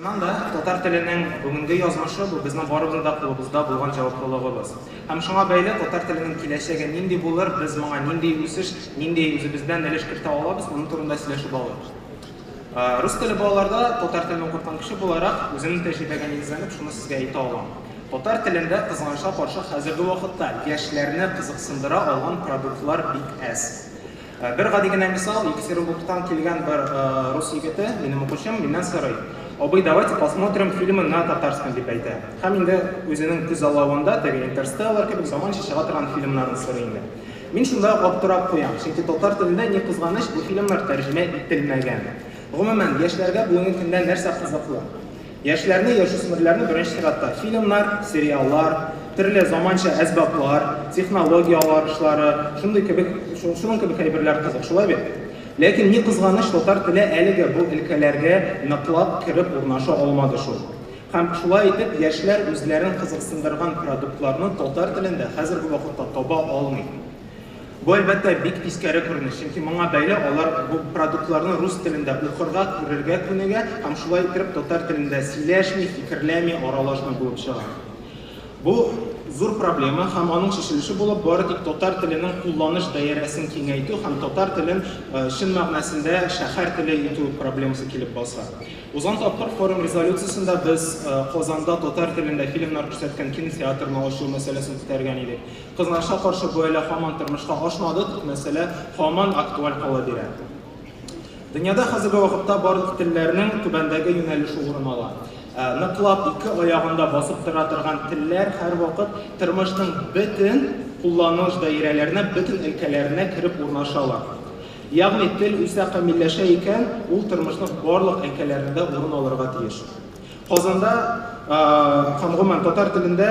Чыннан да, татар теленең бүгенге язмышы бу безнең барыбызның да кулыбызда булган җаваплылыгыбыз. Һәм шуңа бәйле татар теленең киләчәге нинди булыр, без моңа нинди үсеш, нинди үзебездән өлеш кертә алабыз, моның турында сөйләшеп алыйк. Рус теле балаларда татар телен укыткан кеше буларак, үземнең тәҗрибәгә нигезләнеп, шуны сезгә әйтә алам. Татар телендә, кызганычка каршы, хәзерге вакытта яшьләрне кызыксындыра алган продуктлар бик әз. Бер гади генә мисал, Екатеринбургтан килгән бер рус егете, минем укучым, миннән сорый: "Абый, давайте посмотрим фильмы на татарском", дип әйтә. Һәм инде үзенең күзаллавында теге Интерстеллар кебек заманча чыга торган фильмнарны сорый инде. Мин шунда ук аптырап куям, чөнки татар телендә, ни кызганыч, бу фильмнар тәрҗемә ителмәгән. Гомумән, яшьләргә бүгенге көндә нәрсә кызыклы? Яшьләрне, яшүсмерләрне беренче чиратта фильмнар, сериаллар, төрле заманча әсбаплар, технология алгарышлары, шундый кебек, шуның кебек әйберләр кызык, шулай бит? Ләкин, ни кызганыч, татар теле әлегә бу өлкәләргә ныклап кереп урнаша алмады шул. Һәм шулай итеп, яшьләр үзләрен кызыксындырган продуктларны татар телендә хәзерге вакытта таба алмый. Бу, әлбәттә, бик тискәре күренеш, чөнки моңа бәйле алар бу продуктларны рус телендә укырга, күрергә күнегә һәм шулай иттереп татар телендә сөйләшми, фикерләми, аралашмый булып чыга. Бу, зур проблема һәм аның чишелеше булып бары тик татар теленең кулланыш даирәсен киңәйтү һәм татар телен чын мәгънәсендә шәһәр теле итү проблемасы килеп баса. Узган тапкыр форум резолюциясендә без Казанда татар телендә фильмнар күрсәткән кинотеатрны ачу мәсьәләсен күтәргән идек. Кызганычка каршы, бу әле һаман тормышка ашмады, тик мәсьәлә һаман актуаль кала бирә. Дөньяда хәзерге вакытта барлык телләрнең түбәндәге юнәлеше урын ала. Ныклап ике аягында басып тора торган телләр һәрвакыт тормышның бөтен кулланыш даирәләренә, бөтен өлкәләренә кереп урнашалар. Ягъни тел үсә, камилләшә икән, ул тормышның барлык өлкәләрендә урын алырга тиеш. Казанда һәм гомумән татар телендә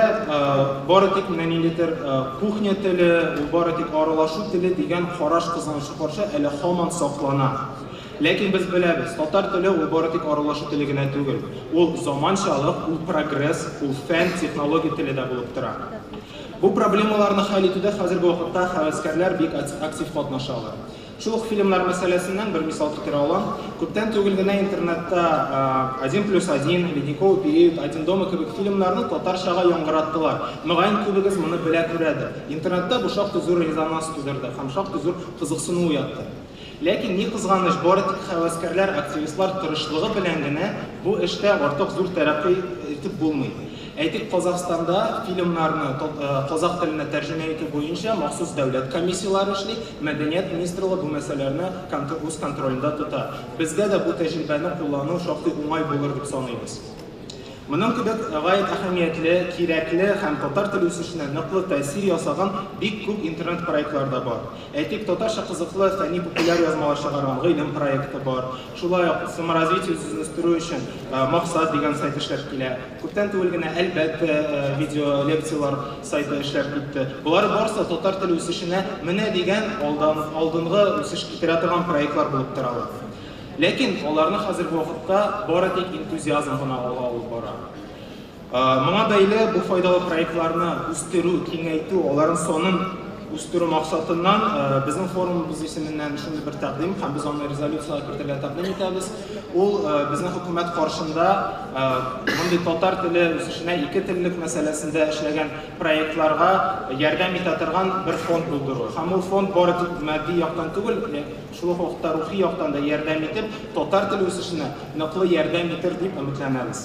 бары тик менә ниндидер кухня теле, ул бары тик аралашу теле дигән караш кызганычка каршы әле һаман саклана. Ләкин без беләбез, татар теле ул бары тик аралашу теле генә түгел. Ул заманчалык, ул прогресс, ул фән, технология теле дә булып тора. Бу проблемаларны хәл итүдә хәзерге вакытта һәвәскәрләр бик актив катнашалар. Шул ук фильмнар мәсьәләсеннән бер мисал китерә алам. Күптән түгел генә интернетта Один плюс один, Ледниковый период, Один дома кебек фильмнарны татарчага яңгыраттылар. Мөгаен, күбегез моны белә күрәдер. Интернетта бу шактый зур резонанс тудырды һәм шактый зур кызыксыну уятты. Ләкин, ни кызганыч, бары тик һәвәскәрләр, активистлар тырышлыгы белән генә бу эштә артык зур тәрәккый итеп булмый. Әйтик, Казахстанда фильмнарны казах теленә тәрҗемә итү буенча махсус дәүләт комиссияләре эшли, Мәдәният министрлыгы бу мәсьәләләрне үз контролендә тота. Безгә дә бу тәҗрибәне куллану шактый уңай булыр дип саныйбыз. Моның кебек гаять әһәмиятле, кирәкле һәм татар теле үсешенә ныклы тәэсир ясаган бик күп интернет-проектлар да бар. Әйтик, татарча кызыклы фәнни-популяр язмалар чыгарган Гыйлем проекты бар. Шулай ук саморазвитие, үз-үзен үстерү өчен Максат дигән сайт эшләп килә. Күптән түгел генә Әлбәттә видео лекцияләр сайты эшләп китте. Болар барысы да татар теле үсешенә менә дигән алдан алдынгы үсеш китерә торган проектлар булып торалар. Ләкин аларны хәзерге вакытта бары тик энтузиазм гына алга алып бара. Моңа бәйле бу файдалы проектларны үстерү, киңәйтү, аларның санын үстерү максатыннан безнең форумыбыз исеменнән шундый бер тәкъдим һәм без аны резолюциягә кертергә тәкъдим итәбез. Ул безнең хөкүмәт каршында мондый татар теле үсешенә ике теллек мәсьәләсендә эшләгән проектларга ярдәм итә торган бер фонд булдыру. Һәм ул фонд бары тик матди яктан түгел, шул ук вакытта рухи яктан да ярдәм итеп, татар теле үсешенә ныклы ярдәм итер дип өметләнәбез.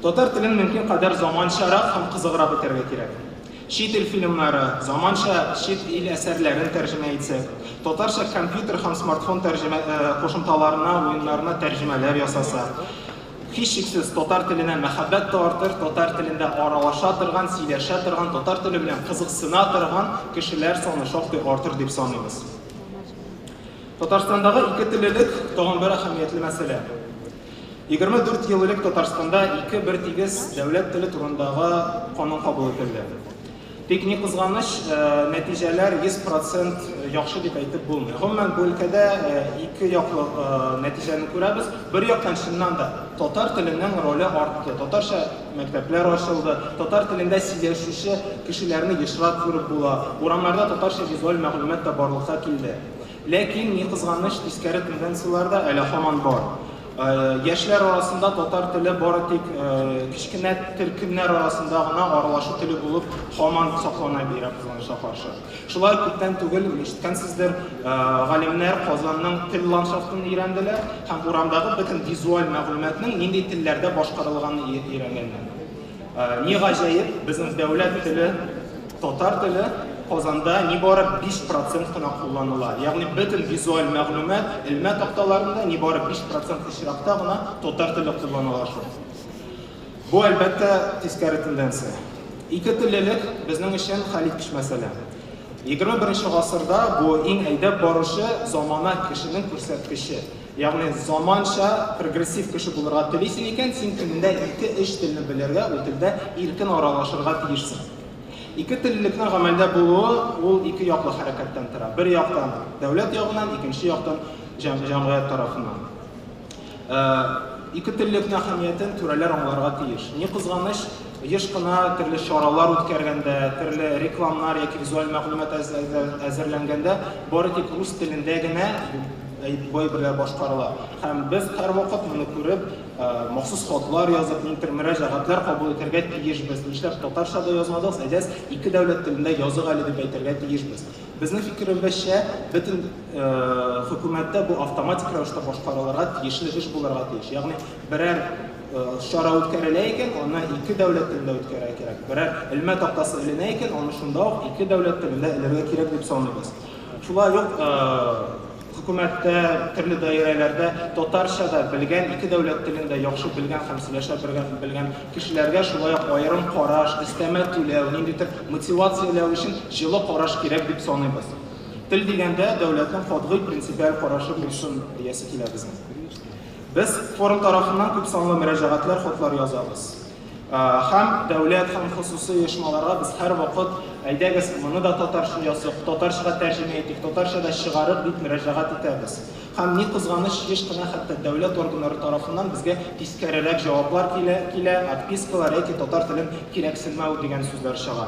Татар телен мөмкин кадәр заманчарак һәм кызыграк итәргә кирәк. Чит ил фильмнары, заманча чит ил әсәрләрен тәрҗемә итсәк, татарча компьютер һәм смартфон тәрҗемә кушымталарына, уеннарына тәрҗемәләр ясасак, һичшиксез, татар теленә мәхәббәт тә артыр, татар телендә аралаша торган, сөйләшә торган, татар теле белән кызыксына торган кешеләр саны шактый артыр дип саныйбыз. Татарстандагы икетеллелек тагын бер әһәмиятле мәсьәлә. 24 ел элек Татарстанда ике бертигез дәүләт теле турындагы канун кабул ителде. Тик ни кызганыч, нәтиҗәләр 100 процент яхшы дип әйтеп булмый. Гомумән, бу өлкәдә ике яклы нәтиҗәне күрәбез. Бер яктан, чыннан да, татар теленең роле артты. Татарча мәктәпләр ачылды, татар телендә сөйләшүче кешеләрне ешрак күреп була, урамнарда татарча визуаль мәгълүмат та барлыкка килде. Ләкин, ни кызганыч, тискәре тенденцияләр дә әле һаман бар. Яшьләр арасында татар теле бары тик кечкенә төркемнәр арасында гына аралашу теле булып һаман саклана бирә, кызганычка каршы. Шулай ук күптән түгел, ишеткәнсездер, галимнәр Казанның тел ландшафтын өйрәнделәр һәм урамдагы бөтен визуаль мәгълүматның нинди телләрдә башкарылганын өйрәнгәннәр. Ни гаҗәеп, безнең дәүләт теле, татар теле Казанда нибары 5 процент кына кулланыла. Ягъни бөтен визуаль мәгълүмат элмә такталарында нибары 5 процент очракта гына татар теле кулланыла шул. Бу, әлбәттә, тискәре тенденция. Ике теллелек безнең өчен хәлиткеч мәсьәлә. 21 гасырда бу иң әйдәп баручы замана кешенең күрсәткече. Ягъни заманча прогрессив кеше булырга телисең икән, син көнендә ике-өч телне белергә, ул телдә иркен аралашырга тиешсең. Ике теллелекнең гамәлдә булуы ул ике яклы хәрәкәттән тора. Бер яктан дәүләт ягыннан, икенче яктан җәмгыять тарафыннан. Ике теллелекнең әһәмиятен түрәләр аңларга тиеш. Ни кызганыч, еш кына төрле чаралар үткәргәндә, төрле рекламнар яки визуаль мәгълүмат әзерләнгәндә бары тик рус телендә генә бу әйберләр башкарыла. Һәм без һәрвакыт моны күреп, махсус хатлар язып, ниндидер мөрәҗәгатьләр кабул итәргә тиешбез. Нишләп татарча да язмадыгыз, әйдәгез, ике дәүләт телендә язык әле дип әйтергә тиешбез. Безнең фикеребезчә, бөтен хөкүмәттә бу автоматик рәвештә башкарылырга тиешле эш булырга тиеш. Ягъни берәр чара үткәрелә икән, аны ике дәүләт телендә үткәрергә кирәк. Берәр элмә тактасы эленә икән, аны шунда ук ике дәүләт телендә элергә кирәк дип саныйбыз. Шулай ук хөкүмәттә, төрле даирәләрдә татарча да белгән, ике дәүләт телен дә яхшы белгән һәм сөйләшә белгән кешеләргә шулай ук аерым караш, өстәмә түләү, ниндидер мотивацияләү өчен җылы караш кирәк дип саныйбыз. Тел дигәндә, дәүләтнең катгый принципиаль карашы булсын диясе килә безнең. Без форум тарафыннан күпсанлы мөрәҗәгатьләр, хатлар язабыз. Һәм дәүләт, һәм хосусый оешмаларга без һәрвакыт, әйдәгез, моны да татарча языйк, татарчага тәрҗемә итик, татарча да чыгарыйк дип мөрәҗәгать итәбез. Һәм, ни кызганыч, еш кына хәтта дәүләт органнары тарафыннан безгә тискәрерәк җаваплар килә, килә, отпискалар яки татар телен кирәксенмәү дигән сүзләр чыга.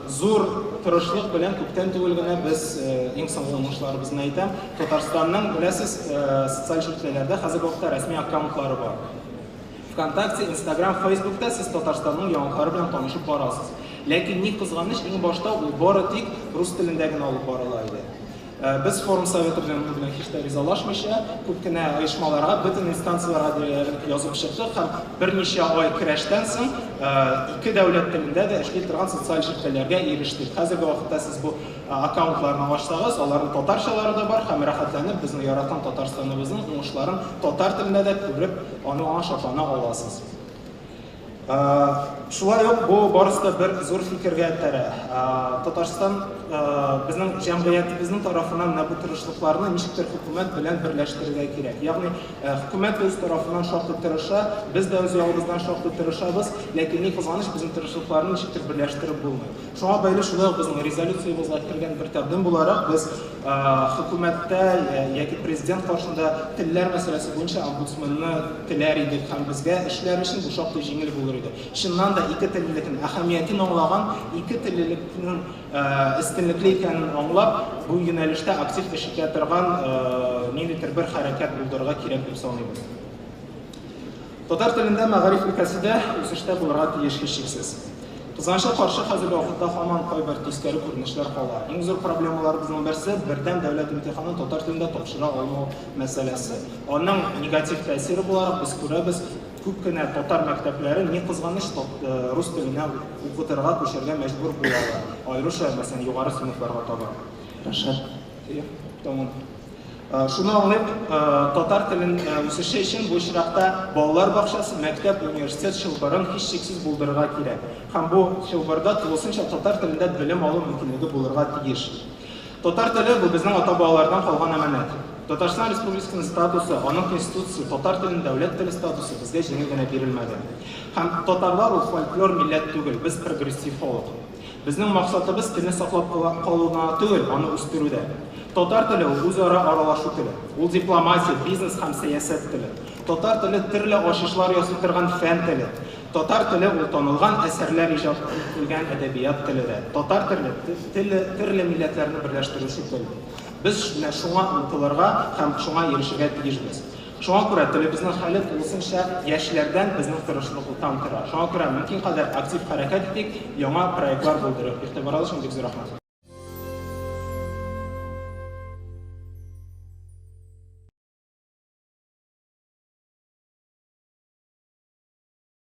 Зур тырышлык белән күптән түгел генә без, иң соңгы уңышларыбызны әйтәм, Татарстанның, беләсез, социаль челтәрләрдә хәзерге вакытта рәсми аккаунтлары бар. Вконтакте, Инстаграм, Фейсбукта сез Татарстанның яңалыклары белән танышып барасыз. Ләкин ни кызганыч, иң башта ул бары тик рус телендә генә алып барыла иде. Без форум советы белән моның белән һич тә ризалашмыйча, күп кенә оешмаларга, бөтен инстанцияләргә диярлек язып чыктык һәм берничә ай көрәштән соң ике дәүләт телендә дә эшли торган социаль челтәрләргә ирештек. Хәзерге вакытта сез бу аккаунтларны ачсагыз, аларның татарчалары да бар һәм рәхәтләнеп безнең яраткан Татарстаныбызның уңышларын татар телендә дә күреп, аны аңа шатлана аласыз. Шулай ук бу барысы да бер зур фикергә этәрә. Татарстан безнең җәмгыятебезнең тарафыннан менә бу тырышлыкларны ничектер хөкүмәт белән берләштерергә кирәк. Ягъни хөкүмәт үз тарафыннан шактый тырыша, без дә үз ягыбыздан шактый тырышабыз, ләкин ни кызганыч, безнең тырышлыкларны ничектер берләштереп булмый. Шуңа бәйле шулай ук безнең резолюциябезгә кергән бер тәкъдим буларак, без хөкүмәттә яки президент каршында телләр мәсьәләсе буенча омбудсменны теләр идек һәм безгә эшләр өчен бу шактый җиңел булыр иде. Чыннан да ике теллелекнең әһәмиятен аңлаган, ике теллелекнең өстенлекле икәнен аңлап, бу юнәлештә актив эш итә торган ниндидер бер хәрәкәт булдырырга кирәк дип саныйбыз. Татар телендә мәгариф өлкәсе дә үсештә булырга тиеш һичшиксез. Кызганычка каршы, хәзерге вакытта һаман кайбер тискәре күренешләр кала. Иң зур проблемаларыбызның берсе, бердәм дәүләт имтиханын татар телендә тапшыра алмау мәсьәләсе. Аның негатив тәэсире буларак без күрәбез, күп кенә татар мәктәпләре, ни кызганыч, рус теленә укытырга күчәргә мәҗбүр булалар. Аеруча, мәсәлән, югары сыйныфларга таба. Рәшат. Әйе, тәмам. Шуны аңлыйк, татар телен үсеше өчен бу очракта балалар бакчасы, мәктәп, университет чылбырын һичшиксез булдырырга кирәк. Һәм бу чылбырда тулысынча татар телендә белем алу мөмкинлеге булырга тиеш. Татар теле бу безнең ата-бабалардан калган әманәт. Татарстан Республикасының статусы, аның конституциясе, татар теленең дәүләт теле статусы безгә җиңел генә бирелмәде. Һәм татарлар ул фольклор милләт түгел, без прогрессив халык. Безнең максатыбыз телне саклап калу гына түгел, аны үстерү дә. Татар теле ул үзара аралашу теле. Ул дипломатия, бизнес һәм сәясәт теле. Татар теле төрле ачышлар ясый торган фән теле. Татар теле ул танылган әсәрләр иҗат ителгән әдәбият теле дә. Татар теле, теле төрле милләтләрне берләштерүче тел. Без менә шуңа омтылырга һәм шуңа ирешергә тиешбез. Шуңа күрә телебезнең хәле тулысынча яшьләрдән, безнең тырышлыктан тора. Шуңа күрә мөмкин кадәр актив хәрәкәт итик, яңа проектлар булдырыйк. Игътибарыгыз өчен бик зур рәхмәт.